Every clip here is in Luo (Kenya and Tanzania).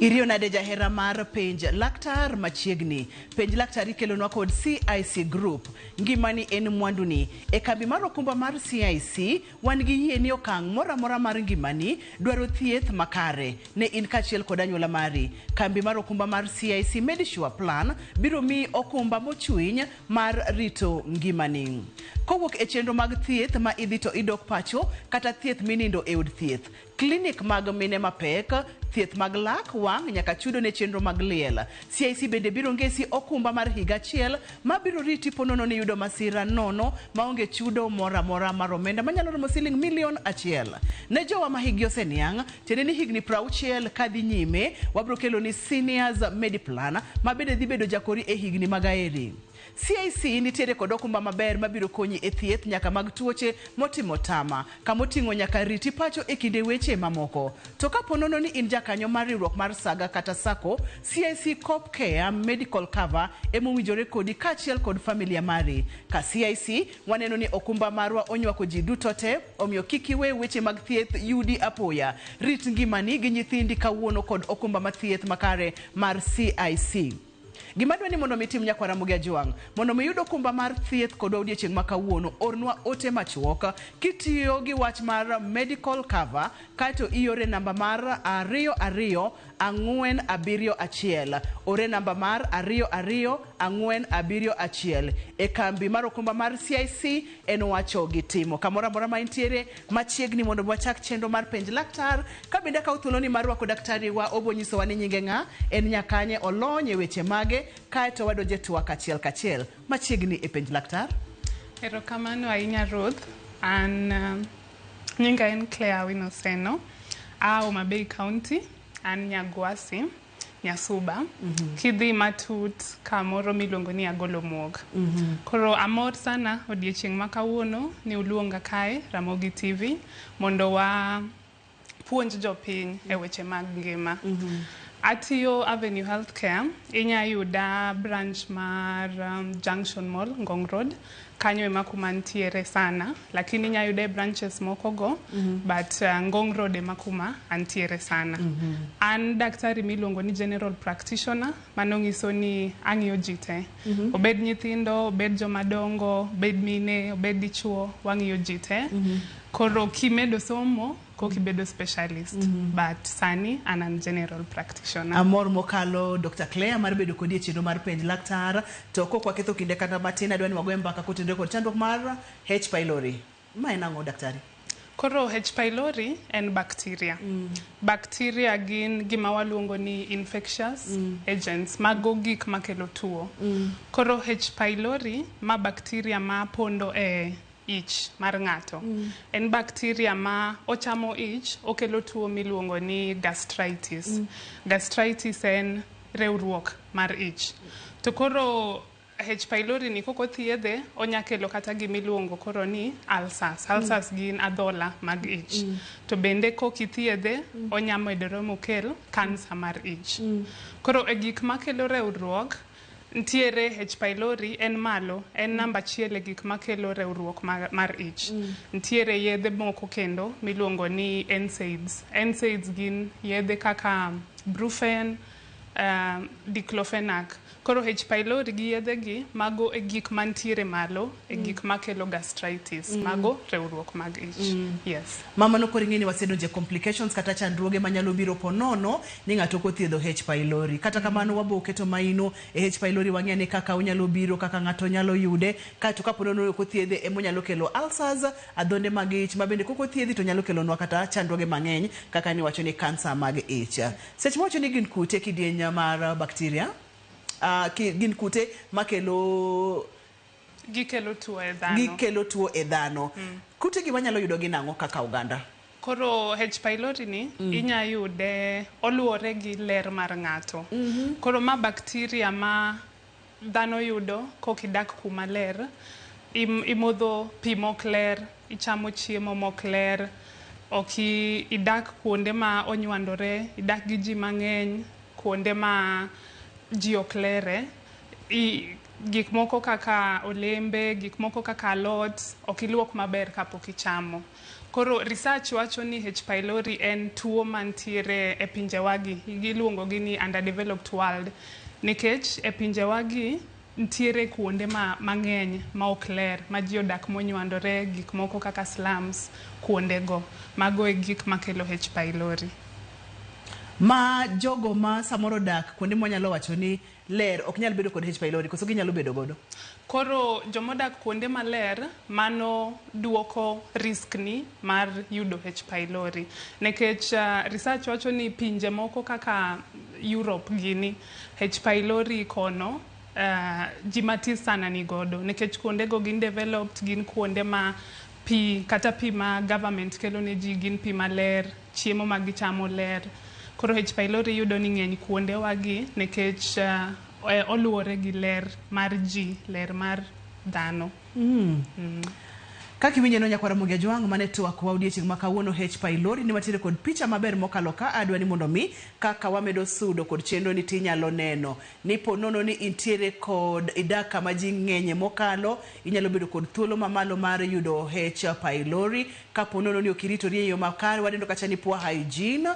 Iriyo nade jahera mar Penj Laktar machiegni. Penj Laktar ikelonwa kod CIC Group. Ngimani en mwanduni. E kambi mar okumba mar CIC, wan gi yie ni okang' moro amora mar ngimani dwaro thieth makare ne in kaachiel kod anyuola mari. Kambi mar okumba mar CIC Medisure Plan biro miyi okumba mochwiny mar rito ngimani. Kowuok e chenro mag thieth ma idhi to idok pacho kata thieth minindo e od thieth, klinik mag mine mapek, thieth mag lak, wang' nyaka chudo ne chenro mag liel. CIC bende biro ngesi okumba mar higa achiel ma biro riti ponono ni yudo masira nono maonge chudo moro amora mar omenda manyalo romo siling milion achiel. Ne jowa ma hikgi oseniang', tiende ni higni 60 kadhi nyime, wabiro kelo ni Seniors Mediplan ma bende dhi bedo jakori e higni mag aeri. CIC nitiere kod okumba maber mabiro konyi e thieth nyaka mag tuoche motimo tama, kamoting'o nyaka riti pacho e kinde weche mamoko. To kapo nono ni in jakanyo mar riwruok mar Saga kata Sacco, CIC Cop Care Medical Cover emowinjore kodi kaachiel kod familia mari. Ka CIC, waneno ni okumba marwa onywako ji duto te, omiyo kik iwe weche mag thieth yudi apoya. Rit ngimani gi nyithindi kawuono kod okumba mar thieth makare mar CIC. Gima adwa ni mondo mi itim nyakwar Ramogi Ajwang', mondo mi iyud okumba mar thieth kodwa odiechieng' ma kawuono, ornwa ote machuok kitiyo gi wach mar medical cover kaeto iore namba mar 22471. Ore namba mar 22471 e kambi mar okumba mar CIC en wacho gi timo. Kamoro amora ma intiere machiegni mondo wachak chenro mar penj laktar. Ka bende akawo thuoloni mar rwako daktari wa, obo nyisowa ni nyinge ng'a, en nyakanye, olony e weche mage, kaeto wadonje twak achiel kachiel machiegni e penj laktar. Erokamano ahinya Ruth. An nyinga en Claire Awino Seno. A Homa Bay County. An Nyagwasi, Nyasuba. Kidhi matut kamoro miluongo ni Agolo Muog. Koro amor sana odiechieng' ma kawuono ni uluonga kae Ramogi TV mondo wa puonj jopiny e weche mag ngima. Atiyo Avenue Healthcare, inya yuda branch mar Junction Mall, Ngong Road. Kanyo ema kuma ntiere sana, lakini inya yuda e branches moko go, but Ngong Road ema kuma antiere sana. An daktari miluongo ni general practitioner, mano nyiso ni ang'iyo ji te. Obed nyithindo, obed joma dongo, obed mine, obed dichuo, wang'iyo ji te. Koro kimedo somo, kokibedo specialist. But sani an an general practitioner. Amor mokalo Dr. Claire mar bedo kodi e chenro mar penj laktar. To kok waketho kinde kata matin, adwa ni wagoye mbaka kotenore kod chandruok mar H. pylori. Ma en ang'o daktari? Koro H. pylori en bacteria. Bacteria gin gima waluongo ni infectious agents, mago gik makelo tuo. Koro H. pylori ma bacteria ma pondo e ich mar ng'ato. En bacteria ma ochamo ich, okelo tuo miluongo ni gastritis. Gastritis en rewruok mar ich. To koro H. pylori ni kok othiedhe, onya kelo kata gimiluongo koro ni ulcers. Ulcers gin adhola mag ich. To bende kok ithiedhe, onya medore mokel kansa mar ich. Koro e gik makelo rewruok, ntiere H. pylori en malo, en namba achiel e gik makelo rewruok mar ich. Ntiere yedhe moko kendo miluongo ni NSAIDs. NSAIDs gin yedhe kaka Brufen, diclofenac. Koro H. pylori gi yedhe gi, mago e gik mantiere malo e gik makelo gastritis. Mago rewruok mag ich. Yes. Mama no koro ing'e ni wasedonje complications kata chandruoge manyalo biro po nono ni ng'ato ok othiedho H. pylori. Kata kamano wabo keto maino e H. pylori wang'e ni kaka onyalo biro, kaka ng'ato nyalo yude, kaeto kapo nono ok othiedhe emonyalo kelo ulcers, adhonde mag ich, ma bende kok othiedhi to nyalo kelonwa kata chandruoge mang'eny kaka niwacho ni kansa mag ich. Seche mawacho ni gin kute kidieny mar bacteria, gin kute makelo Gikelo tuo e dhano. Gikelo tuo e dhano. Kute gi wanyalo yudo gi nang'o kaka oganda? Koro H. pylori ni inya yude oluwore gi ler mar ng'ato. Koro ma bacteria ma dhano yudo kok idak kuma ler, imodho pi mok ler, ichamo chiemo mok ler, ok idak kuonde ma onywandore, idak gi ji mang'eny, kuonde ma ji ok lere, Gik moko kaka olembe, gik moko kaka alot, ok iluok maber kapok ichamo. Koro research wacho ni H. pylori en tuo mantiere e pinjewagi, giluongo gi ni underdeveloped world. Nikech e pinjewagi nitiere kuonde ma mang'eny ma ok ler, ma ji odak monywandore, gik moko kaka slums, kuondego. Mago e gik makelo H. pylori. Ma jogo ma samoro odak kuonde mwanyalo wacho ni ler ok nyal bedo kod H. pylori koso ginyalo bedo godo? Koro jomodak kuonde maler, mano duoko risk ni mar yudo H. pylori. Nikech research wacho ni pinje moko kaka Europe gini, H. pylori kono ji matis sana ni godo. Nikech kuondego gin developed, gin kuonde ma pi, kata pi ma government kelo ne ji gin pi maler, chiemo ma gichamo ler. Koro H. pylori yudo ni ng'eny kuondewagi nikech oluwore gi ler mar ji, ler mar dhano. Kaka iwinjo no nyakwar Ramogi Ajwang' mane twak wa odiechieng' ma kawuono H. pylori ni watiere kod picha maber mokalo ka adwa ni mondo mi kaka wamedo sudo kod chenro ni tinyalo neno ni po nono ni intiere kod idak kama ji ng'enye mokalo inyalo bedo kod thuolo mamalo mar yudo H. pylori kapo nono ni ok iritori e yo makare wadendo kacha ni poor hygiene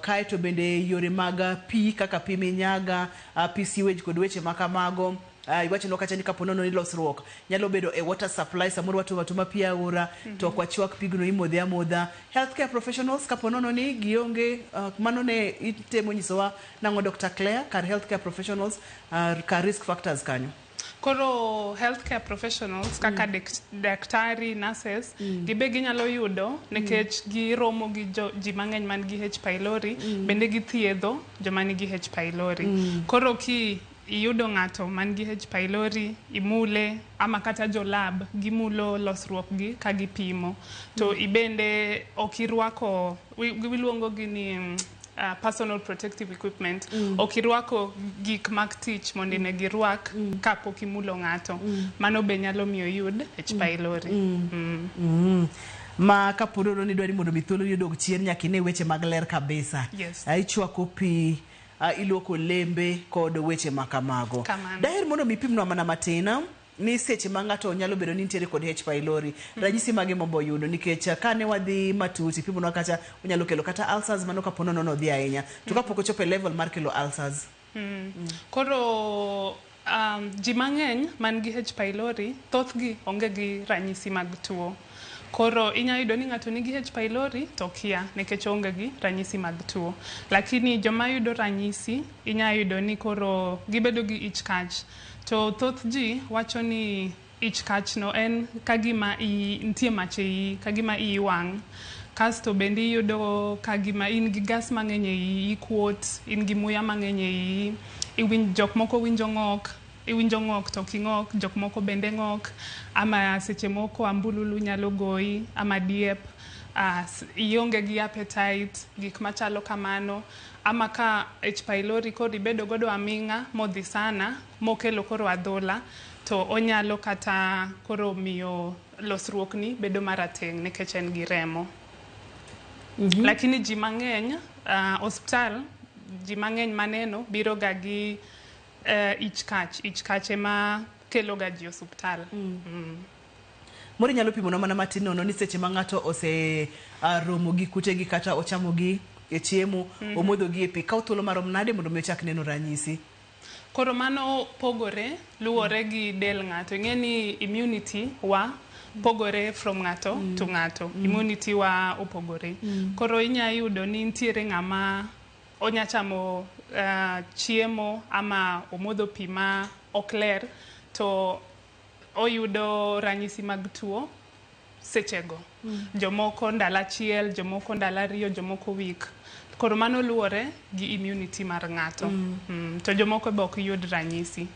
kaeto bende yore mag pi kaka pi minyaga pi sewage kod weche makamago. Iwachonwa kacha ni kapo nono ni losruok nyalo bedo e water supply samoro watuomo atuma pi aora to ok wachwak pigno imodhe amodha. Healthcare professionals kapo nono ni gionge mano ne itemo nyisowa nang'o Dr. Claire kar healthcare professionals kar risk factors kanyo. Koro healthcare professionals kaka daktari, nurses, gibe ginyalo yudo nikech giromo gi ji mang'eny man gi H. pylori, bende githiedho joma nigi H. pylori. Koro ki iyudo ng'ato man gi H. pylori, imule, ama kata jo lab gimulo losruok gi ka gipimo. To ibende ok irwako, wiluongo gi ni personal protective equipment. Ok irwako gik mag tich mondo ine girwak kapok imulo ng'ato. Mano be nyalo miyo iyud H. pylori. Ma kapo nono ni idwaro mondo mi thuolo ni odog chien nyaka ine weche mag ler kabisa. Yes. Ichwako pi, iluoko lembe kod weche makamago. Kamano. Daher mondo mi ipimnwa mana matin ni seche ma ng'ato nyalo bedo ni nitiere kod H. pylori, ranyisi mage mobo yudo nikech kane wadhi matut ipimonwa kacha onyalo kelo kata ulcers mano kapo nono nodhi ahinya to kapok ochopo e level mar kelo ulcers. Koro ji mang'eny man gi H. pylori thothgi onge gi ranyisi mag tuo. Koro inya yudo ni ng'ato nigi H. pylori to kia nikech onge gi ranyisi mag tuo. Lakini joma yudo ranyisi inya yudo ni koro gibedo gi ich kach. To thoth ji wacho ni ich kach no en kagima nitie mach e iyi, kagima iyi wang'. Kasto bende iyudo kagima in gi gas mang'eny e iyi, ikuot, in gi muya mang'eny e iyi, jok moko winjo ng'ok, iwinjo ng'ok to ok ing'ok, jok moko bende ng'ok, ama seche moko ambululu nyalo goyi, ama diep, ionge gi appetite, gik machalo kamano. Ama ka H. pylori koro ibedo godo aming'a modhi sana, mokelo koro adhola, to onyalo kata koro miyo losruok ni bedo marateng' nikech en gi remo. Lakini ji mang'eny, osiptal, ji mang'eny maneno biro ga gi ich kach. Ich kach ema kelo ga ji osiptal. Moro inyalo pimonwa mana matin nono ni seche ma ng'ato ose romo gi kutegi kata ochamo gi e chiemo, omodho gi e pi, kawo thuolo marom nade mondo mi ochak neno ranyisi? Koro mano pogore luwore gi del ng'ato. Ing'e ni immunity wa pogore from ng'ato to ng'ato. Immunity wa opogore. Koro inya yudo ni nitiere ng'ama onya chamo chiemo ama omodho pi ma ok ler to oyudo ranyisi mag tuo sechego. Jomoko ndalo achiel, jomoko ndalo ariyo, jomoko week. Koro mano luwore gi immunity mar ng'ato. To jomoko be ok yud ranyisi.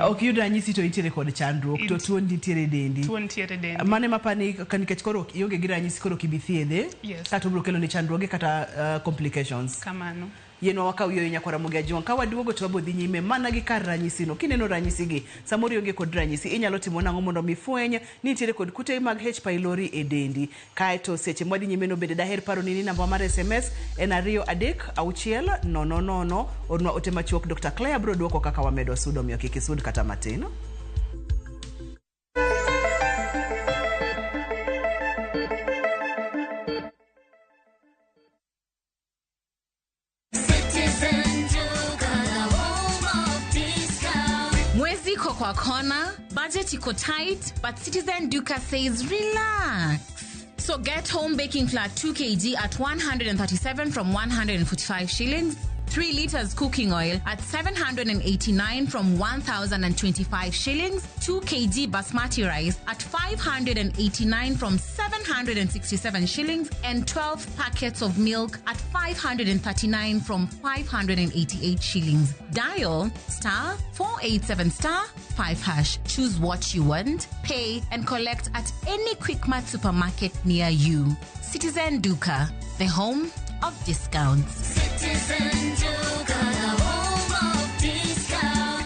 Ok yud ranyisi to intiere kod chandruok, to tuo nitiere e dendi. Tuo nitiere e dendi. Mano ema apani ka nikech koro ionge gi ranyisi koro ok ibi thiedhe. Yes. Kata obiro kelo ni chandruoge kata complications. Kamano. Yienwa wakaw yueyo nyakwar Ramogi Ajwang'. Ka waduogo to wabo dhi nyime mana gi kar ranyisi no. Kineno ranyisi gi, samoro ionge kod ranyisi, inyalo timo nang'o mondo mi fweny ni nitiere kod kute mag H pylori e dendi. Kaeto seche mwadhi nyime no bende daher paro ni namba mar SMS en 23600. Ornwa ote machuok, Dr. Claire bro duoko kaka wamedo sudo, omiyo kik isud kata matin. Citizen Duka, the home of discount. Mwezi iko kwa kona, budget iko tight, but Citizen Duka says relax. So get home baking flour 2 kg at 137 from 145 shillings, 3 liters cooking oil at 789 from 1,025 shillings, 2 kg basmati rice at 589 from 767 shillings, and 12 packets of milk at 539 from 588 shillings. Dial star 487 star 5 hash. Choose what you want, pay, and collect at any Quickmart supermarket near you. Citizen Duka, the home of discounts. Citizen Duka, the home of discount.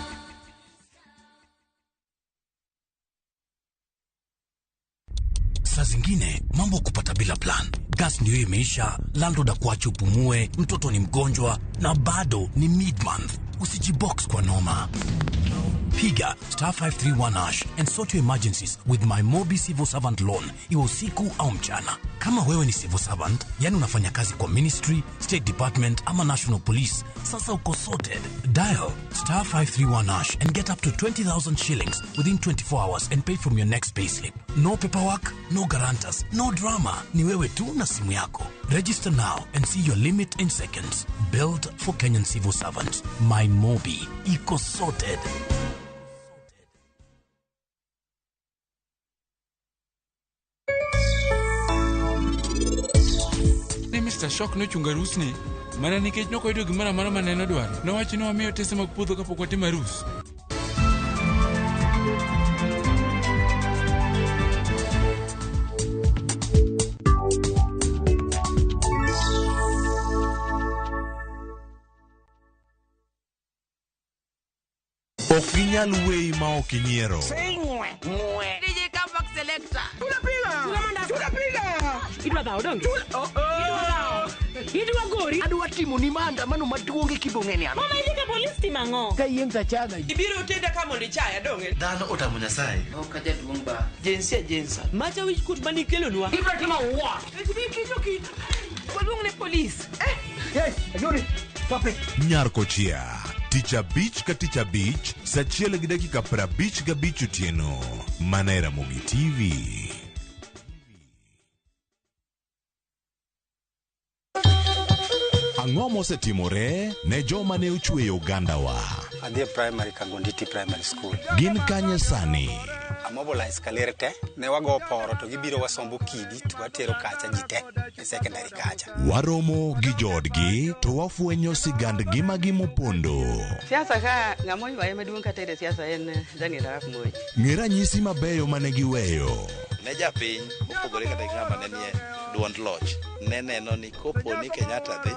Saa zingine mambo kupata bila plan. Gas ndio imeisha, landlord akuache upumue, mtoto ni mgonjwa na bado ni mid-month. Usijibox kwa noma. Piga star 531 hash and sort your emergencies with my Mobi Civil Servant Loan, iwe usiku au mchana. Kama wewe ni civil servant, yani unafanya kazi kwa ministry, state department ama national police, sasa uko sorted. Dial star 531 hash and get up to 20,000 shillings within 24 hours and pay from your next payslip. No paperwork, no guarantors, no drama. Ni wewe tu na simu yako. Register now and see your limit in seconds. Built for Kenyan civil servants. My Mobi. Iko sorted. Ni Mr. Shock nochungo arusni mana nikech nokoyudo gimoro amora mane en odwaro. Nowacho ni wamiyo otese mag puodho kapok watimo arus. Ok ginyal weyi ma ok inyiero. DJ Comeback Selector. Idwa dhawo donge? Idwa dhawo. Idwa gori. Adwa timo ni maandamano maduong' e Kibong'e ni an. Mama idhi ka polis timo ang'o? Ka yieng' tachaga. Ibiro tenda ka mondo ichaya donge? Dhano otamo Nyasaye. Ok ajaduong' ba. Jinsia jinsa. Macha wich kuot manikelonwa. Ibro timo what? Kicho kit. Waluong ne polis. Hey, Ayuri, stop it. Nyar Kochia. Tich abich ka tich abich, sa achiel gi dakika 55 otieno. Mana e Ramogi TV. Ang'o mosetimore ne joma ne ochweyo ogandawa? Adhi e primary Kagonditi Primary School. Gin kanye sani? Amobilize kaler te, ne wago poro to gibiro wasombo kidi to watero kacha ji te e secondary kacha. Waromo gi joodgi to wafwenyo sigand ngimagi mopondo. Siasa ka ng'ama oywaye maduong' kata e siasa en Daniel Arap Moi. Ng'e ranyisi mabeyo mane giweyo. Ne japiny mopogore kata gi ng'ama ne nie duond loch ne neno ni kopo ni Kenyatta dhi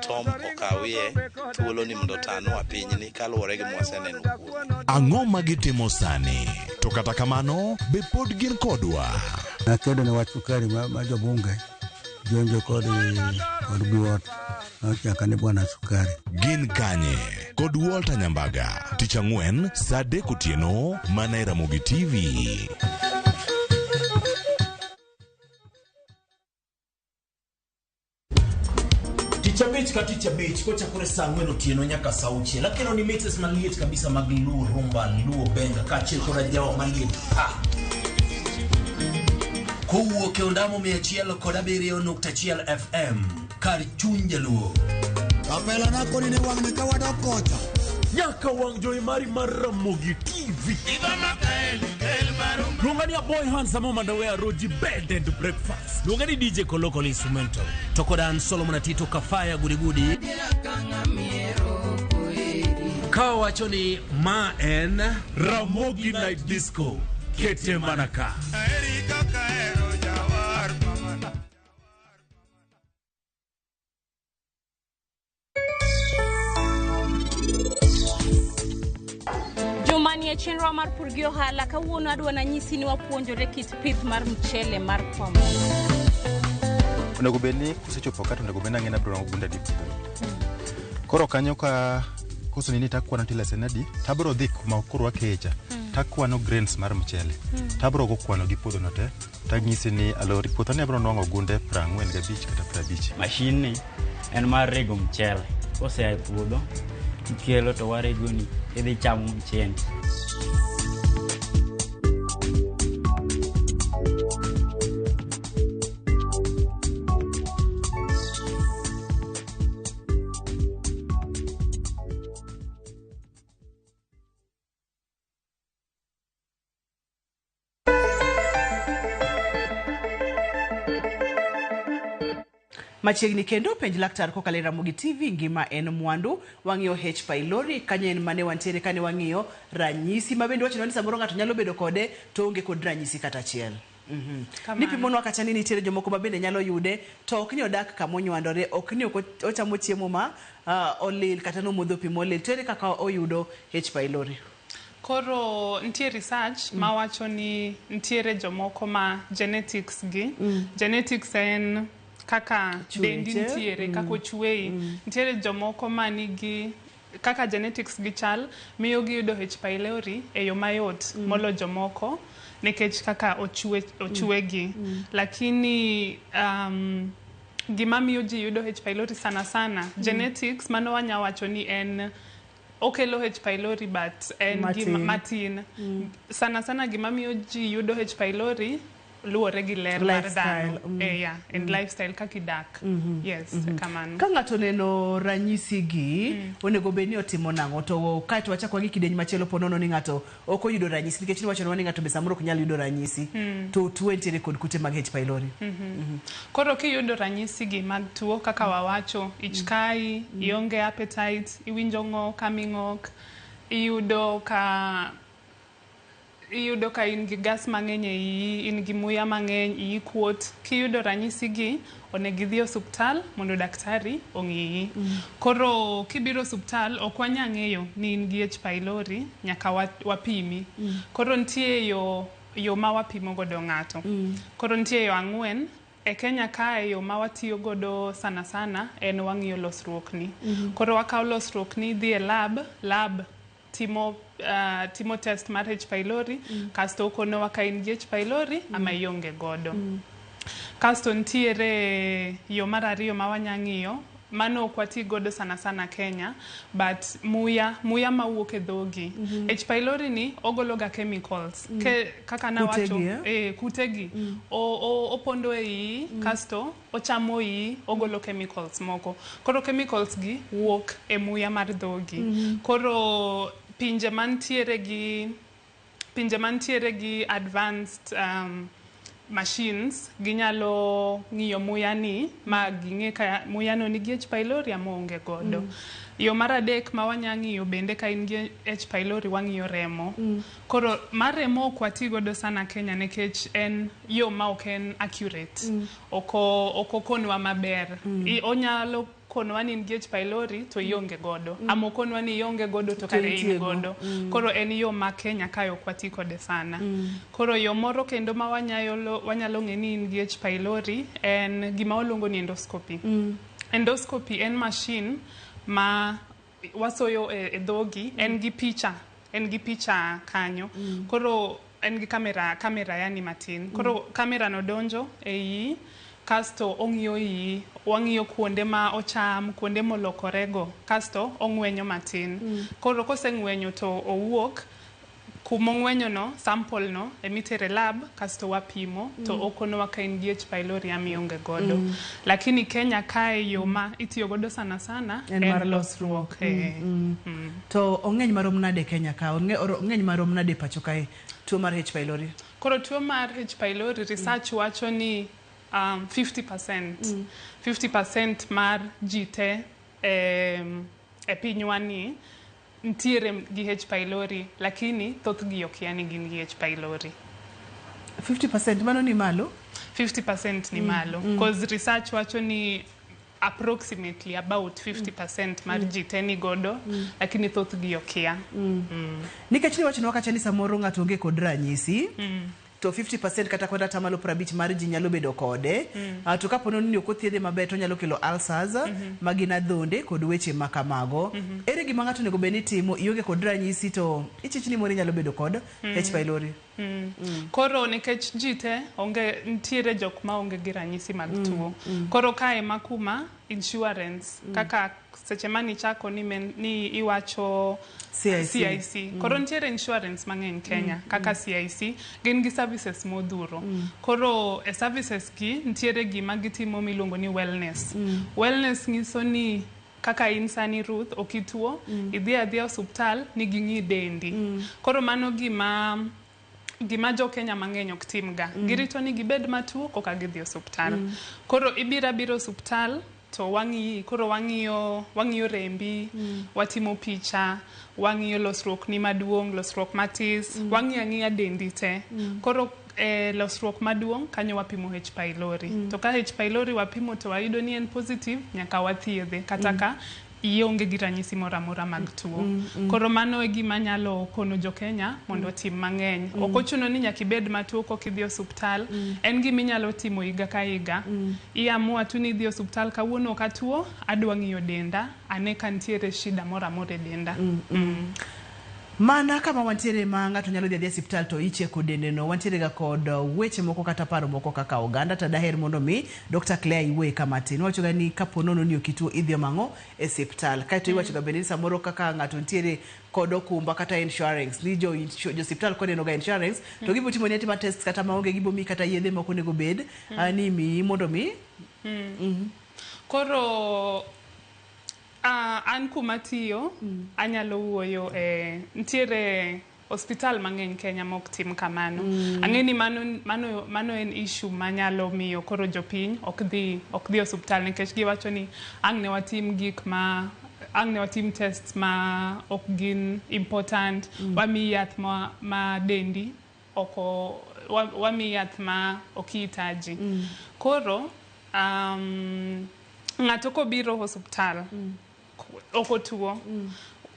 Tom okawie thuolo ni mondo otanwa pinyni kaluwore gi mwaseneno kuome. Ang'o ma gitimo sani? To kata kamano, be pod gin kodwa? Nakedo ne wach sukari ma jobunge jonjo kod biwot nochaka ni bwana sukari. Gin kanye? Kod Walter Nyambaga. Tich ang'wen, saa 3 otieno, mana e Ramogi TV. Tich abich ka tich abich kochakore saa 4 otieno nyaka saa 6 akelo ni mixes maliet kabisa mag Luo rumba, Luo benga kaachiel kod ajawa maliet pa kowuok e ondamo 107.1 FM kar chuny jaluo. Kapela nako ni wang'ni ka wadok kocha. Nyaka wang' jowi mari mar Ramogi TV. Luonga ni Aboy Handsome Mandawe Roji Bed and Breakfast. Luonga ni DJ Koloko Instrumental. To kod an Solomon Atito Kafaya Gudigudi. Ka wacho ni ma en Ramogi Night Disco. Kete manaka. chenro mar pur gi ohala. Kawuono adwa nanyisi ni wapuonjore kit pith mar mchele mar Kwamboka. Onego bed ni kusechopo ka to onego bed ni ang'e ni abiro rango gunde adi e puodhoni. Koro kanyo ka koso ni takwano tillers en adi, tabiro dhi kuma koro wakeye cha, takwano grains mar mchele. Tabiro go kwano gi puodho no te, tanyisi ni alori puotha ni abiro nwang'o gunde 45 kata 50. Mashin ni en mar rego mchele. Kosea e puodho, ikelo to waregoni, idhi chamo mchendi. Machiegni kendo penj laktar kokalo e Ramogi TV ngima en mwandu. Wang'iyo H pylori kanyo en mane wantiere kane wang'iyo ranyisi ma bende wachonwa ni samoro ng'ato nyalo bedo kode to onge kod ranyisi kata achiel. Kamano. Nipimonwa kacha ni nitiere jomoko ma bende nyalo yude to ok ni odak kamonywandore, ok ni ok ochamo chiemo ma olil kata nomodho pi molil. To ere kaka oyudo H pylori? Koro nitie research mawacho ni nitiere jomoko ma genetics gi. Genetics en kaka dendi Chweche. nitiere, kaka ochweyi. Nitiere jomoko ma nigi kaka genetics gi chal miyo giyudo H pylori e yo mayot molo jomoko nikech kaka ochwegi. Lakini gima miyo ji yudo H pylori sana sana genetics mano wanya wacho ni en okelo H pylori but en gima Matin. matin. Sana sana gima miyo ji yudo H pylori luwore gi ler mar Lifestyle, dhano. Yeah, and lifestyle kaka idak. Yes, kamano. Ka ng'ato oneno ranyisi gi, onego bed ni otimo nang'o? To kaeto wachak wang'i kidieny machielo po nono ni ng'ato ok oyudo ranyisi nikech niwachonwa ni ng'ato be samoro ok nyal yudo ranyisi. To tuo entiere kod kute mag H pylori. Koro kiyudo ranyisi gi mag tuo kaka wawacho, ich kai, ionge appetite, iwinjo ng'ok kaming'ok, iyudo ka in gi gas mang'eny e iyi, in gi muya mang'eny, iyi kuot. Kiyudo ranyisi gi, onego idhi osuptal mondo daktari ong'iyi. Koro kibiro osuptal, ok wanya ng'eyo ni in gi H pylori, nyaka wapimi. Koro nitie yo ma wapimo godo ng'ato. Koro nitie yo 4. E Kenya kae yo ma watiyo godo sana sana en wang'iyo losruokni. Koro wakawo losruokni, dhi e lab timo test mar H pylori, kasto okonowa ka in gi H pylori ama ionge godo. Kasto nitiere yo mar ariyo ma wanya ng'iyo, mano ok wati godo sana sana Kenya, but muya mawuok e dhogi. H pylori ni ogolo ga chemicals. Kaka nawacho, kutegi. Opondo e iyi, kasto ochamo iyi, ogolo chemicals moko. Koro chemicals gi wuok e muya mar dhogi. Koro pinje mantiere gi advanced machines ginyalo ng'iyo muya ni ma ging'e ka muya no nigi H pylori ama onge godo. Yo mar adek ma wanya ng'iyo bende ka in gi H pylori wang'iyo remo. Koro mar remo ok wati godo sana Kenya nikech en yo ma ok en accurate. Ok okonwa maber. Onyalo konwa ni in gi H pylori to ionge godo. Ama okonwa ni ionge godo to kare in godo. Koro en yo ma Kenya kae ok wati kode sana. Koro yo moro kendo ma wanyalo ng'e ni in gi H pylori en gima waluongo ni endoscopy. Endoscopy en machine ma wasoyo e dhogi, en gi picha kanyo. Koro en gi kamera yani matin. Koro kamera no donjo e iyi, kasto ong'iyo iyi, wang'iyo kuonde ma ocham, kuonde molokorego, kasto ong'wenyo matin. Koro koseng'wenyo to owuok, kumong'wenyo no, sample no, emitere lab, kasto wapimo, to okonowa ka in gi H pylori ama ionge godo. Lakini Kenya kae yo ma itiyo godo sana sana en mar losruok. To ong'eny marom nade Kenya ka? Ong'eny marom nade pacho kae tuo mar H pylori? Koro tuo mar H pylori research wacho ni 50%. 50% mar ji te e pinywa ni nitiere gi H pylori, lakini thothgi okia ni gin gi H pylori. 50% mano ni malo? 50% ni malo. Cause research wacho ni Approximately about 50% mar ji te ni godo, lakini thothgi okia. Nikech niwachonwa kacha ni samoro ng'ato onge kod ranyisi, to 50% kata kod 50% mar ji nyalo bedo kode. To kapo ni ok othiedhe maber, to onyalo kelo ulcers, ma gin adhonde kod weche ma kamago. Ere gima ng'ato onego bed ni timo? Ionge kod ranyisi to ichich ni moro inyalo bedo kod H pylori. Koro nikech ji te onge, nitiere jok ma onge gi ranyisi mag tuo. Koro kae ma kuma insurance, kaka seche manichako ni, ni iwacho CIC. CIC. Koro nitiere insurance mang'eny Kenya, kaka CIC gin gi services modhuro. Koro e services gi nitiere gima gitimo miluongo ni wellness. Wellness nyiso ni kaka in sani, Ruth, ok ituo, idhi adhiya osuptal ni ging'i dendi. Koro mano gima jo Kenya mang'eny ok timga. Girito ni gibed matuo koka gidhi osuptal. Koro ibiro abira osuptal to wang'iyi, koro wang'iyo rembi, watimo picha, wang'iyo losruok ni maduong', losruok matis, wang'iyo ang'iya dendi te. Koro losruok maduong' kanyo wapimo H pylori. To ka H pylori wapimo to wayudo ni en positive, nyaka wathiedhe kata ka ionge gi ranyisi moro amora mag tuo. Koro mano e gima nyalo kono jo Kenya mondo otim mang'eny. Ok ochuno ni nyaka ibed matuo koka idhi osuptal. En gima inyalo timo higa ka higa. Iamua tu ni idhi osuptal kawuono, ok atuo, adwa ng'iyo denda, ane ka nitiere shida moro amora e denda. Mana kama wantiere ma ng'ato nyalo dhi adhiya e osiptal to icheko dende no, wantiere ga kod weche moko kata paro moko kaka oganda. To daher mondo mi Dr. Claire iwuoye kama tin. Iwacho ga ni kapo nono ni ok ituo, idhi omang'o e osiptal. Kaeto iwacho ga bende ni samoro kaka ng'ato nitiere kod okumba kata insurance, ni jo osiptal koneno ga insurance to gibo timo ni atima test kata maonge, gibo miyi kata yedhe moko onego bed ni imiyi mondo mi Koro an kuma tiyo anyalo wuoyo e nitiere hospital mang'eny Kenya mok tim kamano. Ang'e ni mano en issue manyalo miyo koro jopiny ok dhi osuptal, nikech giwacho ni ang' ne watim gik ma ang' ne watim test ma ok gin important, wamiyi yath ma dendi oko wamiyi yath ma ok ihitaji. Koro ng'ato kobiro osuptal ok otuo,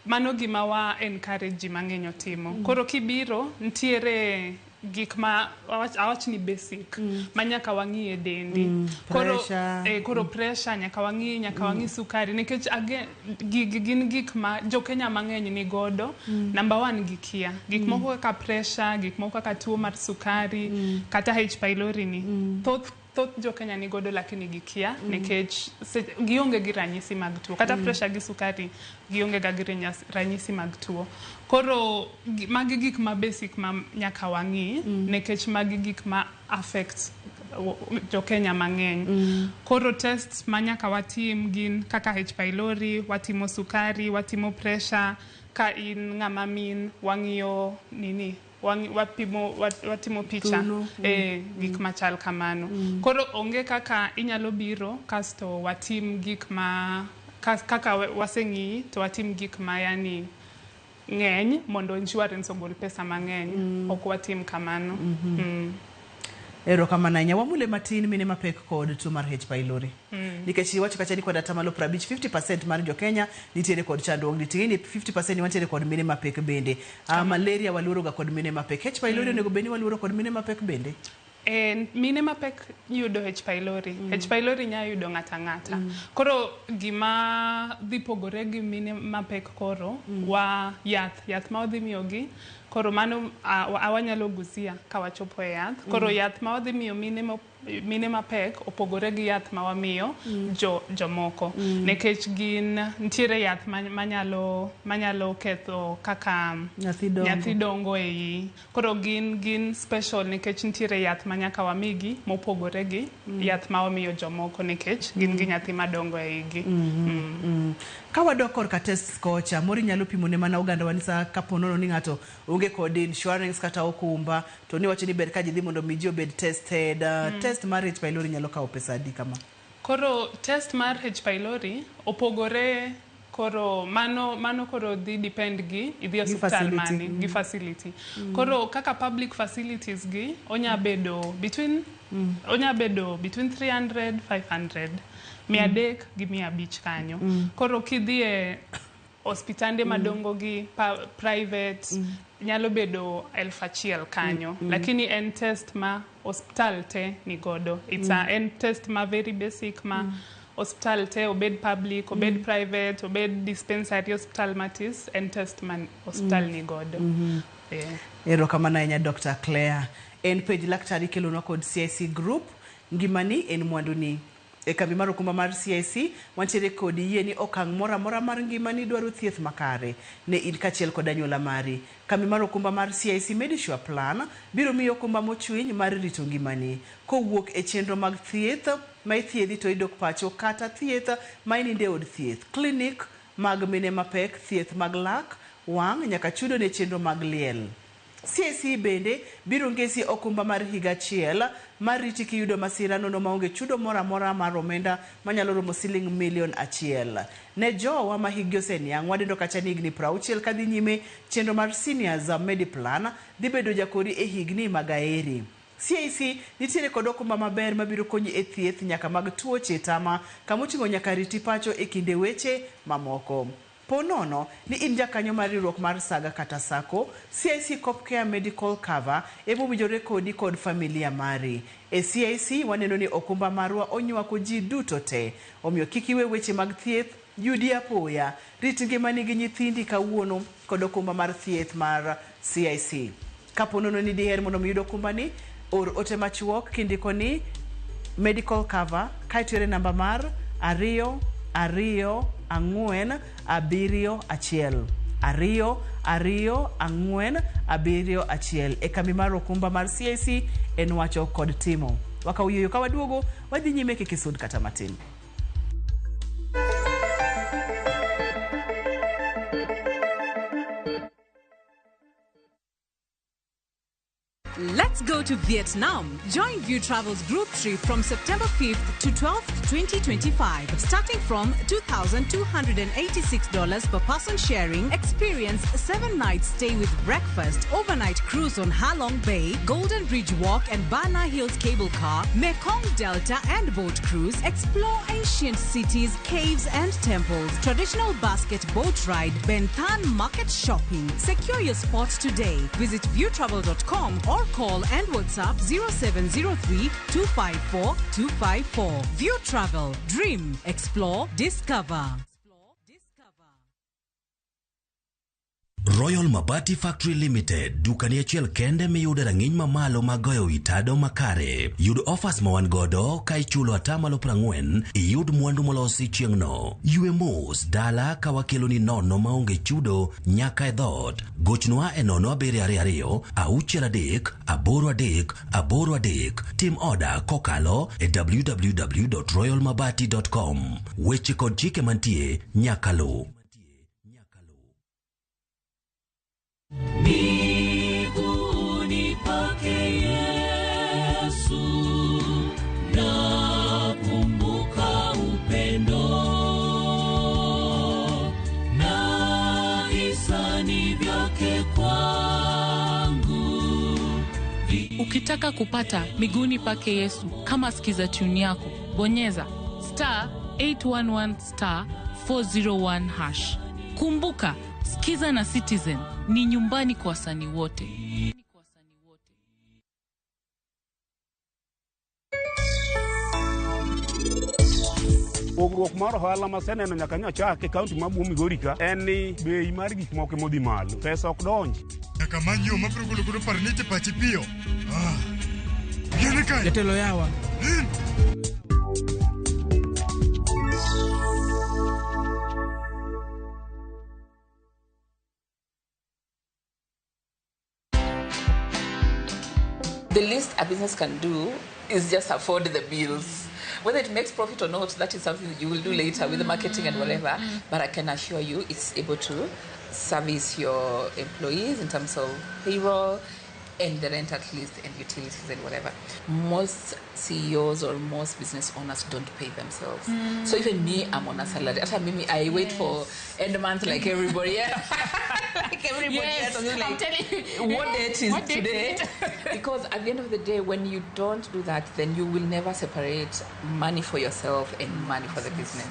mano gima wa encourage ji mang'eny otimo. Koro kibiro, nitiere gik ma awach ni basic ma nyaka wang'i e dendi. Koro, Pressure. Koro pressure nyaka wang'i, nyaka wang'i sukari, nikech again, gigi gin gik ma jo Kenya mang'eny ni godo. Number one, gikia gik moko kaka pressure, gik moko kaka tuo mar sukari, kata H pylori ni thoth jo Kenya ni godo, lakini gikia nikech gionge gi ranyisi mag tuo. Kata pressure gi sukari gionge ga gi ranyisi mag tuo. Koro magi gik ma basic ma nyaka wang'i, nikech magi gik ma affect jo Kenya mang'eny. Koro test ma nyaka watim gin kaka H pylori, watimo sukari, watimo pressure. Ka in ng'ama min, wang'iyo nini, wapimo, watimo picha. Thuno. Gik machal kamano. Koro onge kaka inyalo biro kasto watim gik ma kaka waseng'iyi to watim gik ma yani ng'eny mondo insurance ogol pesa mang'eny. Ok watim kamano. Erokamano ahinya. Wamule matin mine mapek kod tuo mar H pylori. Nikech iwacho kacha ni kod 50%, 50% mar jo Kenya nitiere kod chandruok. Ting'e ni 50% wantiere kod mine mapek bende. Malaria waluoro ga kod mine mapek. H pylori onego bed ni waluoro kod mine mapek bende. E, mine mapek yudo H pylori. H pylori nya yudo ng'ata ng'ata. Koro gima dhi pogore gi mine mapek, koro wa yath ma wadhi miyogi, koro mano wanyalo gusia ka wachopo e yath. Koro yath ma wadhi miyo mine mapek opogore gi yath ma wamiyo jomoko, nikech gin nitiere yath manyalo ketho kaka Nyathi dongo. Nyathi dongo e iyi. Koro gin special nikech nitiere yath ma nyaka wamigi mopogore gi yath ma wamiyo jomoko, nikech gin gi nyathi madongo e igi. Ka wadok korka test kocha, moro inyalo pimo ne mana oganda wa ni sa kapo nono ni ng'ato onge kod insurance kata okumba, to ni wacho ni ber ka ji dhi mondo mi ji obed tested. Test mar H pylori nyalo kawo pesa adi kama? Koro test mar H pylori opogore. Koro mano koro dhi depend gi idhi Gi osiptal facility. mane, gi facility. Koro kaka public facilities gi onya bedo between Onya bedo between 300 500 300 gi 500 kanyo. Koro kidhi e ospitande madongo gi private nyalo bedo 1000 kanyo. Lakini en test ma osiptal te nigodo. It's a en test ma very basic ma osiptal te, obed public, obed private, obed dispensary, osiptal matis, en test ma osiptal nigodo. Yeah. Erokamano ahinya Dr. Claire. En penj laktar ikelonwa kod CIC Group. Ngimani en mwanduni. E kambi mar okumba mar CIC, wantiere kod yie ni okang' moro amora mar ngimani dwaro thieth makare ne in kaachiel kod anyuola mari. Kambi mar okumba mar CIC Medisure Plan biro miyi okumba mochwiny mar rito ngimani. Kowuok e chenro mag thieth ma ithiedhi to idok pacho kata thieth ma ininde e od thieth, klinik mag mine mapek, thieth mag lak, wang' nyaka chudo ne chenro mag liel. CIC bende biro ngesi okumba mar higa achiel mar riti kiyudo masira nono maonge chudo moro amora mar omenda manyalo romo siling milion 1. Ne jowa ma hikgi oseniang' wadendo kacha ni higni 60 kadhi nyime, chenro mar Seniors Mediplan dhi bedo jakori e higni mag aeri. CIC nitiere kod okumba maber mabiro konyi e thieth nyaka mag tuoche tama kamoting'o nyaka riti pacho e kinde weche mamoko. Po nono ni in jakanyo mar riwruok mar Saga kata Sacco, CIC Copcare Medical Cover emowinjore kodi kod familia mari. E CIC waneno ni okumba marwa onywako ji duto te. Omiyo kik iwe weche mag thieth yudi apoya. Rit ngimani gi nyithindi kawuono kod okumba mar thieth mar CIC. Kapo nono ni diher mondo mi iyud okumbani, or ote machuok kindiko ni medical cover kaeto ioro e namba mar 2 2 4 7 1 2 2 4 7 1 e kambi mar okumba mar CIC en wacho kod timo. Wakawo yueyo ka waduogo wadhi nyime kik isud kata matin. Let's go to Vietnam. Join View Travel's group trip from September 5th to 12th, 2025. Starting from $2,286 per person sharing, experience 7 nights stay with breakfast, overnight cruise on Halong Bay, Golden Bridge Walk and Bana Hills Cable Car, Mekong Delta and boat cruise, explore ancient cities, caves and temples, traditional basket boat ride, Ben Thanh market shopping. Secure your spot today. Visit viewtravel.com or call and WhatsApp 0703 254 254. View Travel. Dream. Explore. Discover. Royal Mabati Factory Limited, dukani achiel kende miyude rang'iny mamalo mag goyo wi tado makare. Yud offers ma wan godo ka ichulo 40% iyud mwandu molosi chieng'no. Ywe mos dala ka wakeloni nono maonge chudo nyaka e dhoot. Gochnwa e 0722 63 83 83. Tim oda kokalo e www.royalmabati.com. Weche kod chike mantie nyaka luw. Miguuni pake Yesu, nakumbuka upendo na hisani vyake kwangu. Ukitaka kupata miguuni pake Yesu kama sikiza tune yako, bonyeza star 811 star 401 hash. Kumbuka, Sikiza na Citizen ni nyumbani kwa wasanii wote. Pogruok mar ohala maseneno nyaka nyochak e kaunti ma Migori ka en ni bei mar gik moko emodhi malo, pesa ok donji. Nyaka many yo mabiro golo godo parni e pachi piyo. Gini kae. Jatelo yawa. The least a business can do is just afford the bills. Whether it makes profit or not, that is something that you will do later with the marketing and whatever. But I can assure you it's able to service your employees in terms of payroll, And the rent at least, and utilities and whatever. Most CEOs or most business owners don't pay themselves. So even me, I'm on a salary. Hata mimi, I wait for end month like everybody else. Like everybody else. I'm just I'm like, telling you. what date is What date today? is it? Because at the end of the day, when you don't do that, then you will never separate money for yourself and money for the business.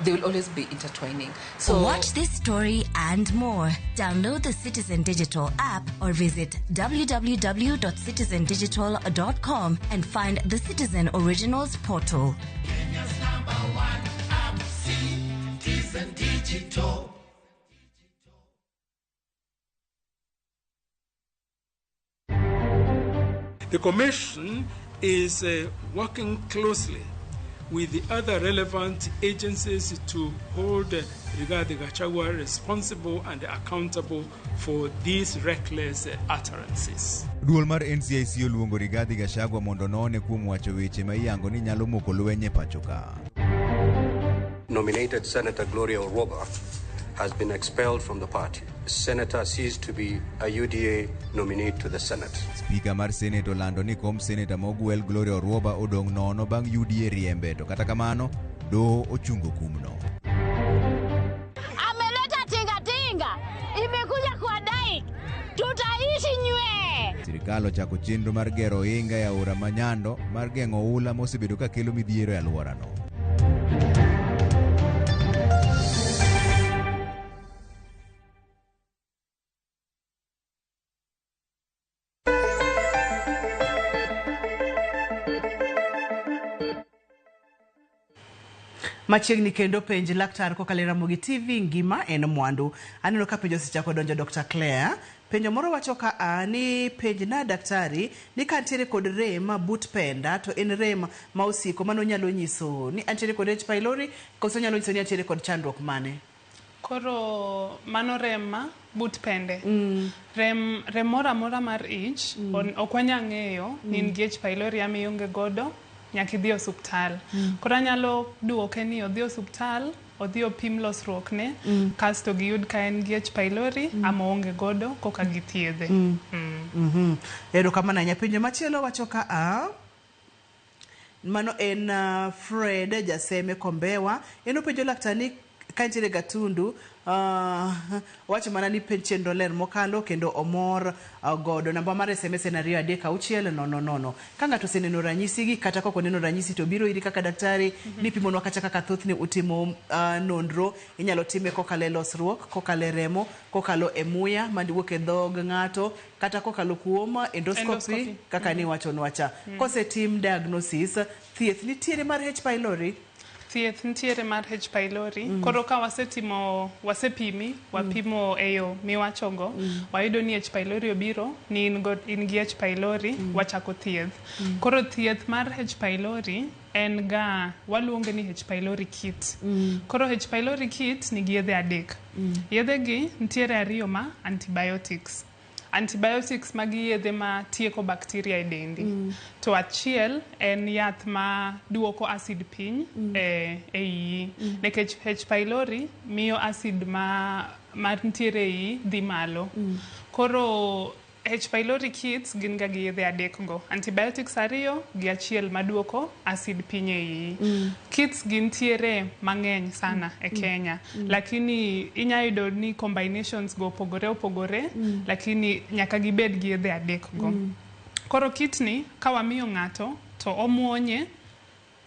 They will always be intertwining. So watch this story and more. Download the Citizen Digital app or visit www.citizendigital.com and find the Citizen Originals portal. Kenya's number one app, Citizen Digital. The Commission is working closely with the other relevant agencies to hold Rigathi Gachagua responsible and accountable for these reckless utterances. Duol mar NCIC oluongo Rigathi Gachagua mondo none kuom wacho weche ma iyango ni nyalo moko lweny e pacho ka. Nominated Senator Gloria Orwoba has been expelled from the party. Senator ceased to be a UDA nominee to the Senate. Spika mar Senate olando ni kom seneta mogwel Gloria Orwoba odong' nono bang' UDA riembe to kata kamano doho ochungo kumno. Ameleta tingatinga imekuja kwa dike, tutaishi nywe. Sirikal ochako chenro mar gero ohinga e aora ma Nyando mar geng'o oula mosebedo ka kelo midhiero e alworano. Machiegni kendo penj laktar kokalo e Ramogi TV ngima en mwandu. Aneno ka penjo osechako donjo Dr. Claire. Penjo moro wacho ka a ni penj na daktari ni ka antiere kod rem but penda to en rem ma osiko mano nyalo nyiso ni antiere kod H pylori koso nyalo nyiso ni antiere kod chandruok mane? Koro mano rem ma but pende. Rem moro amora mar ich ok wanyal ng'eyo ni in gi H pylori ama ionge godo nyaka idhi osuptal. Koro anyalo duoke ni odhi osuptal, odhi opim losruokne, kasto giyud ka en gi H pylori ama oonge godo koka githiedhe. Erokamano ahinya. Penjo machielo wacho ka a mano en Fred Jaseme Kombewa. En openjo laktar ni ka nitiere Gatundu, wacho mana ni penj chenro ler mokalo kendo omor godo. Namba mar SMS en 2 3 6 0 0. Ka ng'ato oseneno ranyisi gi kata kok oneno ranyisi to biro iri kaka daktari ni pimonwa kata kaka thothne utimo nonro. Inyalo time kokalo e losruok, kokalo e remo, kokalo e muya mawuok e dhog ng'ato, kata kokalo kuom endoscopy kaka niwachonwa cha. Kosetim diagnosis, thieth nitiere mar H pylori? Thieth nitiere mar H pylori. Koro ka wasetimo, wasepimi, wapimo e yo miwachogo, wayudo ni H pylori obiro, ni in gi H pylori, wachako thieth. Koro thieth mar H pylori en ga, waluonge ni H pylori kit. Koro H pylori kit nigi yedhe 3. Yedhe gi nitiere 2 ma antibiotics. Antibiotics magi yedhe ma tieko bakteria e dendi. To achiel en yath ma duoko acid piny e iyi. Nikech H pylori miyo acid ma nitiere e iyi dhi malo. Koro H pylori kits gin ga gi yedhe 3 go. Antibiotics 2 gi achiel maduoko acid piny e iyi. Kits gintiere mang'eny sana e Kenya. Lakini inya yudo ni combinations go opogore opogore, lakini nyaka gibed gi yedhe 3 go. Koro kit ni ka wamiyo ng'ato to omuonye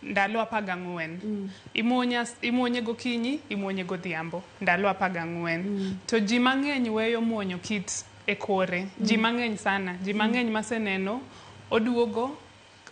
ndalo 14. Imuonye gokinyi, imuonye godhiambo ndalo 14. To ji mang'eny weyo muonyo kit e kore. Ji mang'eny sana, ji mang'eny maseneno oduogo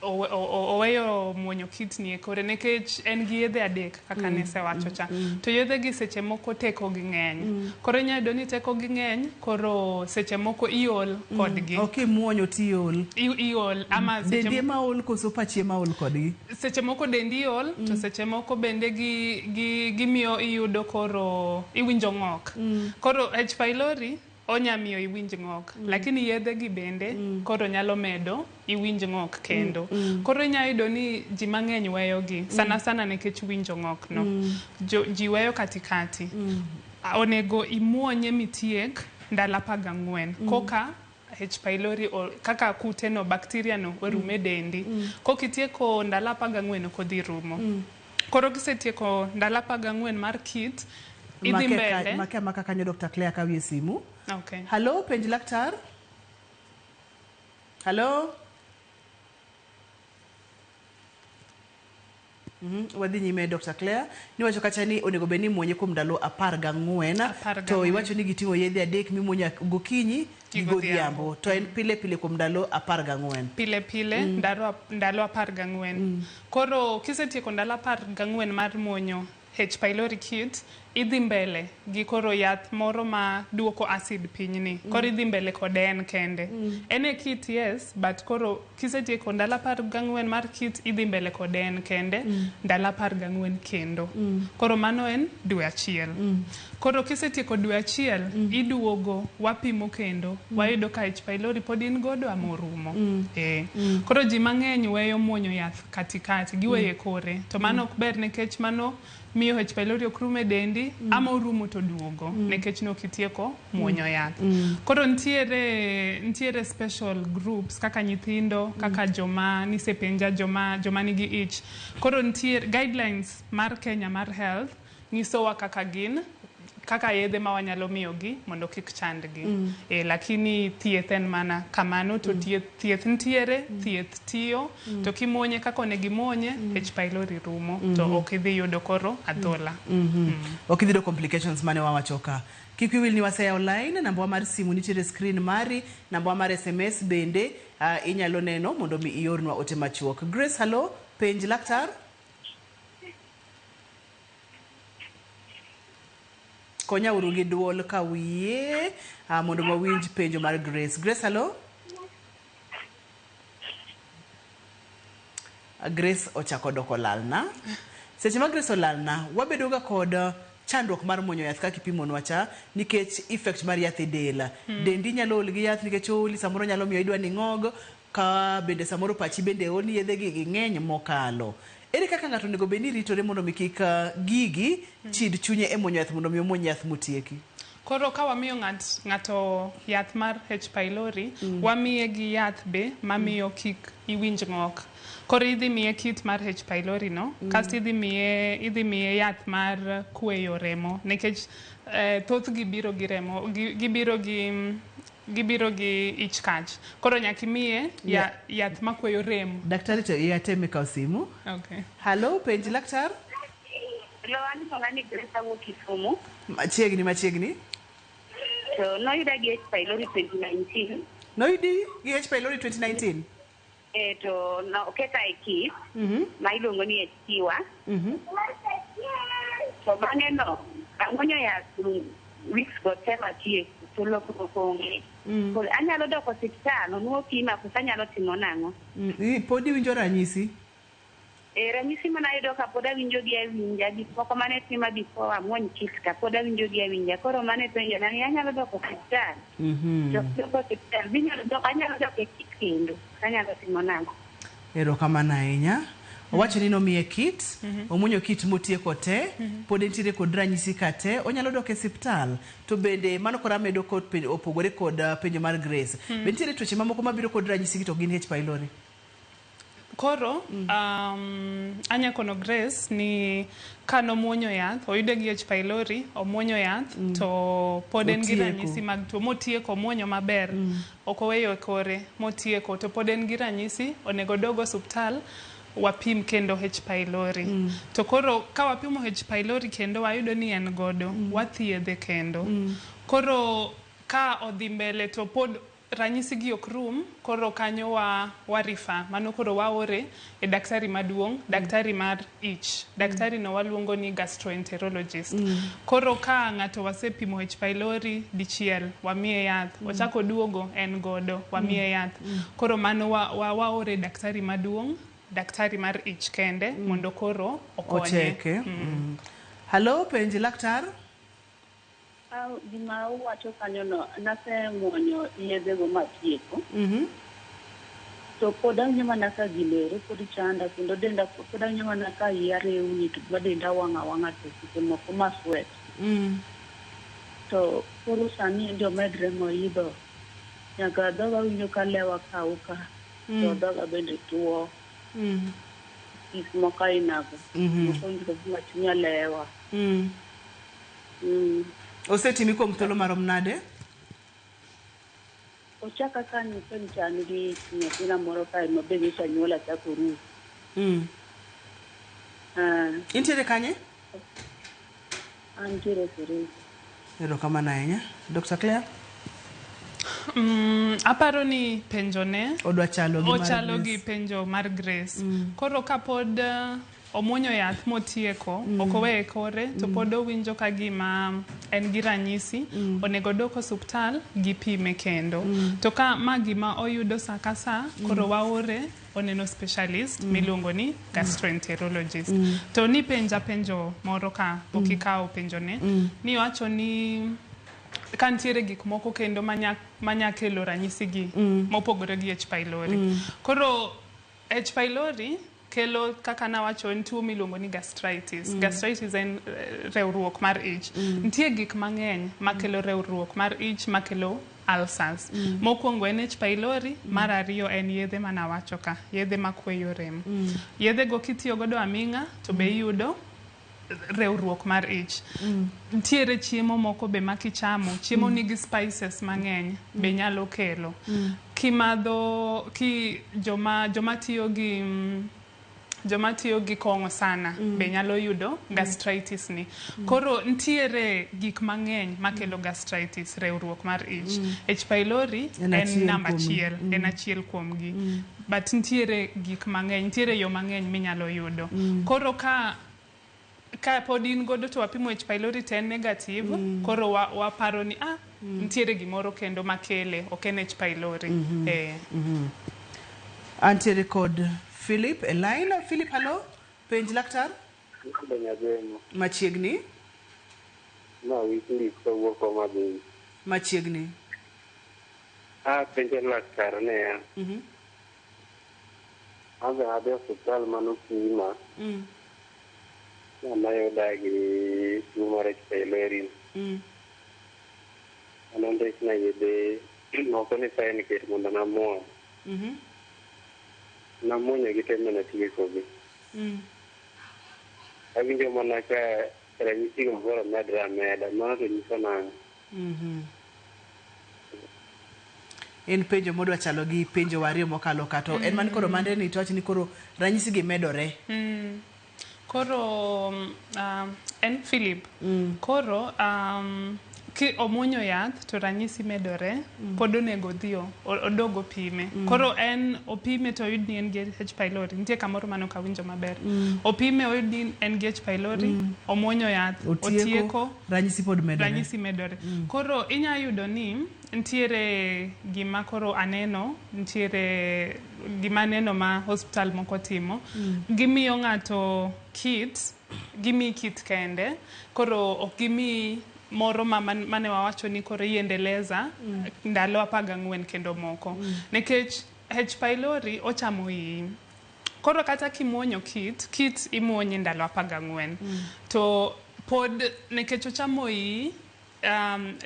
oweyo muonyo kit ni e kore nikech en gi yedhe 3 kaka nesewacho cha. To yedhe gi seche moko teko gi ng'eny. Koro inya yudo ni teko gi ng'eny, koro seche moko iol kodgi. Ok imuonyo ti iol. Iol ama seche dendi ema ol koso pachi ema ol kodgi? Seche moko dendi ol, to seche moko bende gimiyo iyudo koro iwinjo ng'ok. Koro H pylori onya miyo iwinj ng'ok, lakini yedhe gi bende koro nyalo medo iwinj ng'ok kendo. Koro inya yudo ni ji mang'eny weyo gi, sana sana nikech winjo ng'ok no. Ji weyo katikati. Onego imuonye mitiek ndalo 14 koka H pylori o, kaka kute no bacteria no orume e dendi. Kokitieko ndalo 14 ok odhi rumo. Koro kisetieko ndalo 14 mar kit, idhi mbele. Make amaka kanyo Dr. Claire kawie simu. Okay. Hello, penj laktar. Hello. Wadhi nyime Dr. Claire. Niwacho kacha ni onego bed ni imuonye kuom ndalo 14 to iwacho ni giting'o yedhe adek mimuonyo gokinyi gi Gi godhiambo godhiambo. to en pile pile kuom ndalo 14. Pile pile ndalo 14. Koro kisetieko ndalo 14 mar muonyo H pylori kit, idhi mbele gi koro yath moro ma duoko acid piny ni. Koro idhi mbele kode en kende. En e kit yes, but koro kisetieko ndalo 14 mar kit, idhi mbele kode en kende ndalo 14 kendo. Koro mano en dwe achiel. Koro kisetieko dwe achiel, iduogo wapimo kendo, wayudo ka H pylori pod in godo ama orumo. Koro ji mang'eny weyo muonyo yath katikati, giweyo e kore. To mano ok ber nikech mano miyo H pylori ok rum e dendi, ama orumo to duogo, nikech nok itieko muonyo yath. Koro nitiere special groups kaka nyithindo, kaka joma nisepenja, joma nigi ich. Koro nitiere guidelines mar Kenya mar health nyisowa kaka gin kaka yedhe ma wanyalo miyogi mondo kik chandgi. Lakini thieth en mana kamano to thieth nitiere, thieth tiyo, to kimuonye kaka onego imuonye, H pylori rumo, to ok idhi yudo koro adhola. Ok idhi yudo complications mane wawacho ka. Kik wiyi wil ni waseyawo line, namba mar simu nitiere e screen mari, namba mar SMS bende inyalo neno mondo mi iornwa ote machuok. Grace, hello, penj laktar. Konya uru gi duol ka uyie mondo wawinj penjo mar Grace. Grace, hello. Grace ochako doko lalna. Seche ma Grace olalna, wabedo ga kod chandruok mar muonyo yath kaka ipimonwa cha nikech effect mar yath e del. Dendi nyalo ol gi yath nikech ooli, samoro nyalo miyo idwa ni ing'og, ka bende samoro pachi bende ol ni yedhe gi ging'eny mokalo. Ere kaka ng'ato onego bed ni ritore mondo mi kik gigi chid chunye e muonyo yath mondo mi omuony yath motieki? Koro ka wamiyo ng'ato yath mar H pylori, wamiye gi yath be mamiyo kik iwinj ng'ok. Koro idhi miye kit mar H pylori no, kasto idhi miye yath mar kweyo remo nikech thothgi biro gi remo, gibiro gi ich kach. Koro nyaka imiye yath makweyo remo. Daktari to yateme kawo simu. Okay. Hello, penj laktar. Hello, an iluonga ni Grace awuok Kisumu. Machiegni machiegni. To noyuda gi H pylori 2019. Noyudi gi H pylori 2019? To noketa e kit ma iluongo ni HTWA. To bang'e no, amuonyo yath weeks go te matieko to lokruok onge. Koro anyalo dok osiptal onuo pima koso anyalo timo nang'o? Pod iwinjo ranyisi? Ranyisi mana ayudo ka pod awinjo gi awinja, gik moko mane tima before amuony kit ka pod awinjo gi awinja. Koro mane penjo na ni anyalo dok osiptal? To dok osiptal, anyalo dok e kit kendo, anyalo timo nang'o? Erokamano ahinya. Owacho ni nomiye kit, omuonyo kit motieko te, pod entiere kod ranyisi ka te, onyalo dok e siptal. To bende mano koro amedo kod penjo, opogore kod penjo mar Grace. Be nitiere tuoche mamoko mabiro kod ranyisi gi to gin H pylori? Koro, anya kono Grace ni kanomuonyo yath, oyude gi H pylori, omuonyo yath, to pod en gi ranyisi mag tuo, motieko omuonyo maber, ok oweyo e kore, motieko, to pod en gi ranyisi, onego odog osuptal, wapim kendo H pylori. To koro ka wapimo H pylori kendo wayudo ni en godo, wathiedhe kendo. Koro ka odhi mbele to pod ranyisi gi ok rum, koro kanyo wa refer, mano koro waore e daktari maduong', daktari mar ich. Daktari no waluongo ni gastroenterologist. Koro ka ng'ato wasepimo H pylori dichiel, wamiye yath, ochako duogo en godo, wamiye yath. Koro mano waore daktari maduong', daktari mar ich kende, mondo koro okonye. Ocheke. Hello, penj laktar. Gima uwacho kanyo no, nasemuonyo yedhego matieko. To pod awinjo mana ka gilero, pod chanda, kendo denda pod awinjo mana ka iya rewni, to ma denda wang' awang'a to seche moko ma sweat. To koro sani endi omedre moidho Nyaka dhoga winjo ka lewa kauka. To dhoga bende tuo. Gik moko ainago. Moko winjo ka gima chunya lewa. Osetimi kuom thuolo marom nade? Ochaka ka nyicha an gi nyathina moro kae ma be nyocha nyuola chako rumo. Intiere kanye? Antiere Kericho. Erokamano ahinya. Dr. Claire? Aparo ni penjo ne Odwa chalo gi mar ochalo Grace. gi penjo mar Grace. Koro kapod omuonyo yath motieko, ok oweye kore, to pod owinjo ka gima en gi ranyisi, onego odok osuptal gipime kendo. To ka ma gima oyudo sa ka sa, koro waore oneno specialist miluongo ni gastroenterologist. To nipenja penjo moro ka pok ikawo penjone, ni owacho ni ka nitiere gik moko kendo manya kelo ranyisi gi mopogore gi H pylori. Koro H pylori kelo kaka nawacho en tuo miluongo ni gastritis. Gastritis en rewruok mar ich. Nitie gik mang'eny makelo rewruok mar ich makelo ulcers. Mokwongo en H pylori, mar ariyo en yedhe manawacho ka, yedhe makweyo rem. Yedhe go kitiyo godo aming'a to be iyudo rewruok mar ich. Nitiere chiemo moko be ma kichamo, chiemo nigi spices mang'eny be nyalo kelo. Kimadho ki joma tiyo gi joma tiyo gi kong'o sana be nyalo yudo gastritis ni. Koro nitiere gik mang'eny makelo gastritis, rewruok mar ich. H pylori En en achiel namba kuomgi. achiel, en achiel kuomgi. But nitiere gik mang'eny, nitiere yo mang'eny minyalo yudo. Koro ka pod in godo to wapimo H pylori to en negative, koro waparo ni nitiere gimoro kendo makele, ok en H pylori. Antiere kod Philip e line. Philip, hello. Penj laktar. Machiegni. Ma Wycliffe kawuok Homa Bay. Machiegni. Apenjo laktar niya. Adhi adhi osiptal manopima. Noyuda gi tuo mar H pylori. Nondikna yedhe moko ni fine ket mondo namuony. Namuonyo gi te manatiekogi. Awinjo mana ka ranyisi go koro medre ameda, mano to nyiso nang'o? En penjo modwa chalo gi penjo ariyo mokalo ka to en man koro mande ni to wach ni koro ranyisi gi medore. Koro en Philip. Koro ki omuonyo yath to ranyisi medore, pod onego odhi odog opime. Koro en opime to oyud ni en gi H pylori. Nitie kamoro mane ok awinjo maber. Opime oyud ni en gi H pylori, omuonyo yath, otieko, ranyisi pod medore. Ranyisi medore. Koro inya yudo ni nitiere gima koro aneno, nitiere gima aneno ma hospital moko timo. Gimiyo ng'ato kit, gimiyi kit kende, koro ok gimiyi moro ma mane wawacho ni koro iendeleza ndalo 14 kendo moko. Nikech H pylori ochamo iyi. Koro kata kimuonyo kit, kit imuonye ndalo 14. To pod nikech ochamo iyi,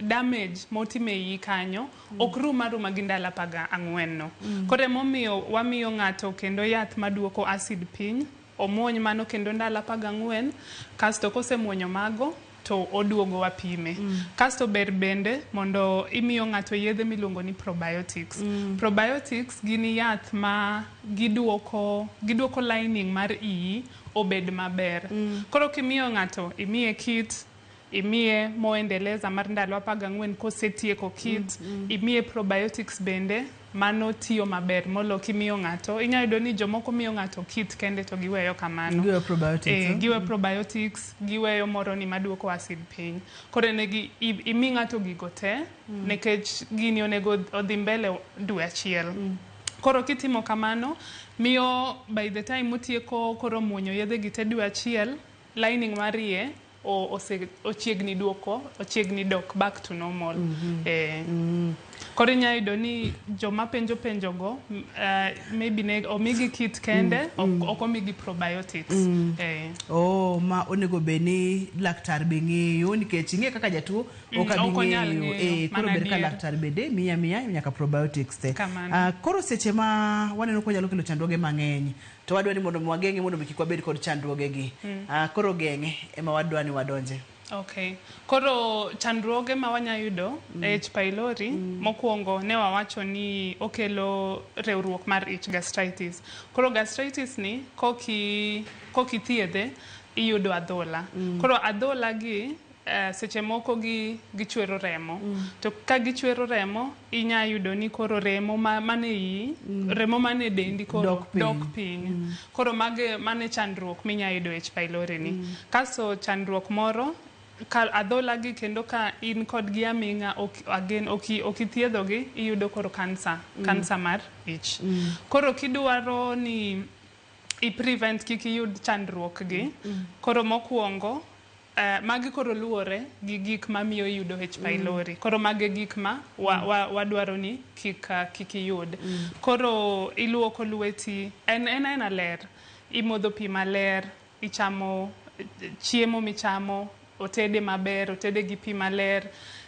damage motime iyi kanyo ok rum aruma gi ndalo 14 no. Koro emomiyo wamiyo ng'ato kendo yath maduoko acid piny, omuony mano kendo ndalo 14, kasto kosemuonyo mago to oduogo wapime. Kasto ber bende mondo imiyo ng'ato yedhe miluongo ni probiotics. Probiotics gin yath ma giduoko lining mar iyi obed maber. Koro kimiyo ng'ato, imiye kit, imiye moendeleza mar ndalo 14 kosetieko kit, imiye probiotics bende, mano tiyo maber molo kimiyo ng'ato. Inyalo yudo ni jomoko miyo ng'ato kit kende to giweyo kamano. Giweyo probiotics. Giweyo probiotics, giweyo moro ni maduoko acid piny. Koro negi imi ng'ato gigo te, nikech gini onego odhi mbele dwe achiel. Koro kitimo kamano, miyo by the time otieko koro muonyo yedhe gi te dwe achiel, lining mar iye ochiegni duoko, ochiegni dok back to normal. Koro inya yudo ni joma penjo penjogo maybe ne omigi kit kende, ok omigi probiotics. Oh, ma onego bed ni laktar be ng'eyo nikech ing'e kaka jatuo ok abi ok onyal ng'eyo. Ng'eyo, Koro mano ber ka adier. Laktar bende miya miya nyaka probiotics te. Kamano. Koro seche ma waneno ka onyalo kelo chandruoge mang'eny to wadwa ni mondo mi wageng'e mondo mi kik wabed kod chandruoge gi. Koro geng'e ema wadwa ni wadonje. Okay. Koro chandruoge ma wanya yudo e H pylori, mokwongo ne wawacho ni okelo riwruok mar ich, gastritis. Koro gastritis ni kokithiedhe iyudo adhola. Koro adhola gi seche moko gi gichwero remo. To ka gichwero remo, inya yudo ni koro remo mane iyi, remo mane dendi koro dok piny. Dok piny. Koro mage mane chandruok minya yudo e H pylori ni. Kasto chandruok moro ka adhola gi kendo ka in kodgi aming'a ok, again ok ithiedhogi, iyudo koro kansa, kansa mar ich. Koro kidwaro ni i prevent kik iyud chandruok gi, koro mokwongo magi koro luwore gi gik mamiyo iyudo H pylori. Koro magi e gik ma wadwaro ni kik iyud. Koro iluoko lweti, en aena ler, imodho pi maler, ichamo chiemo michamo otede maber, otede gi pi maler,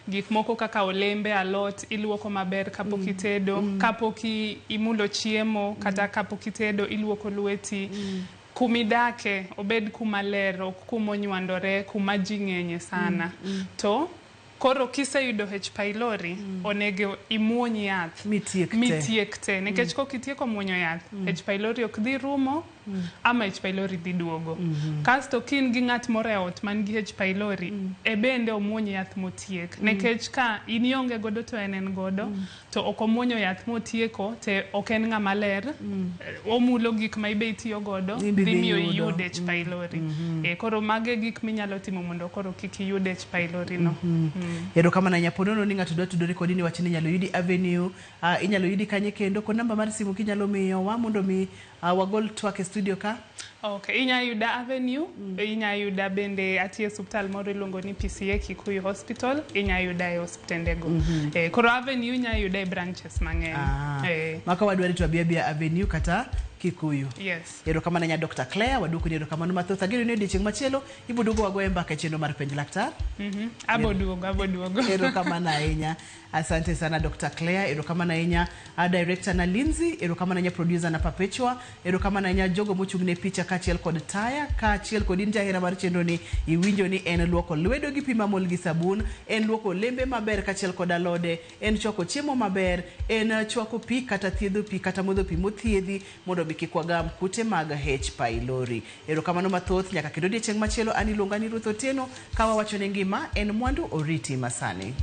gik moko kaka olembe, alot, iluoko maber kapok itedo, kapok imulo chiemo, kata kapok itedo, iluoko lweti. Kumidake obed kuma ler, ok kumonywandore, kuma ji ng'enye sana. To koro kiseyudo H pylori, onego imuony yath mitiek te. Mitiek te, nikech kokitieko muonyo yath, H pylori ok dhi rumo ama H pylori dhi duogo. Kasto ka in gi ng'at moro e ot man gi H pylori, e bende omuony yath motiek, nikech ka in ionge godo to en en godo, to ok omuonyo yath motieko, te ok en ng'ama ler, omulo gik ma ibe itiyo godo, In be dhi dhi miyo yudo. iyud H pylori. Koro mago e gik minyalo timo mondo koro kik iyud H pylori no. Erokamano ahinya. Po nono ni ng'ato dwa tudore kodi ni wach ni inyalo yudi Avenue, inyalo yudi kanye kendo kod namba mar simu kinyalo miyowa mondo mi wagol twak e studio ka. Okay, inya yuda Avenue, inya yuda bende atiye osiptal moro iluongo ni PCA Kikuyu Hospital, inya yuda e osiptendego. Koro Avenue inya yuda e branches mang'eny. Maka wadwari to abi abiya Avenue kata Kikuyu. Yes. Erokamano ahinya, Dr. Claire, waduoko ni erokamano mathoth. Ageno ni odiochieng' machielo iboduogo wagoye mbaka e chenro mar Penj Laktar. Abo duogo, abo duogo. Erokamano ahinya. Asante sana, Dr. Claire, erokamano ahinya director na Lindsay, erokamano ahinya producer na Perpetua, erokamano ahinya jogo mochung' ne picha kaachiel kod taya, kaachiel kod in jahera mar chenro ni iwinjo ni en luoko lwedo gi pi mamol gi sabun, en luoko olembe maber kaachiel kod alode, en chwako chiemo maber, en chwako pi kata thiedho pi kata modho pi mothiedhi mondo mi kik wagam kute mag H pylori. Erokamano mathoth nyaka kendo odiechieng' machielo an iluonga ni Ruth Otieno ka wawacho ni ngima en mwandu oriti masani.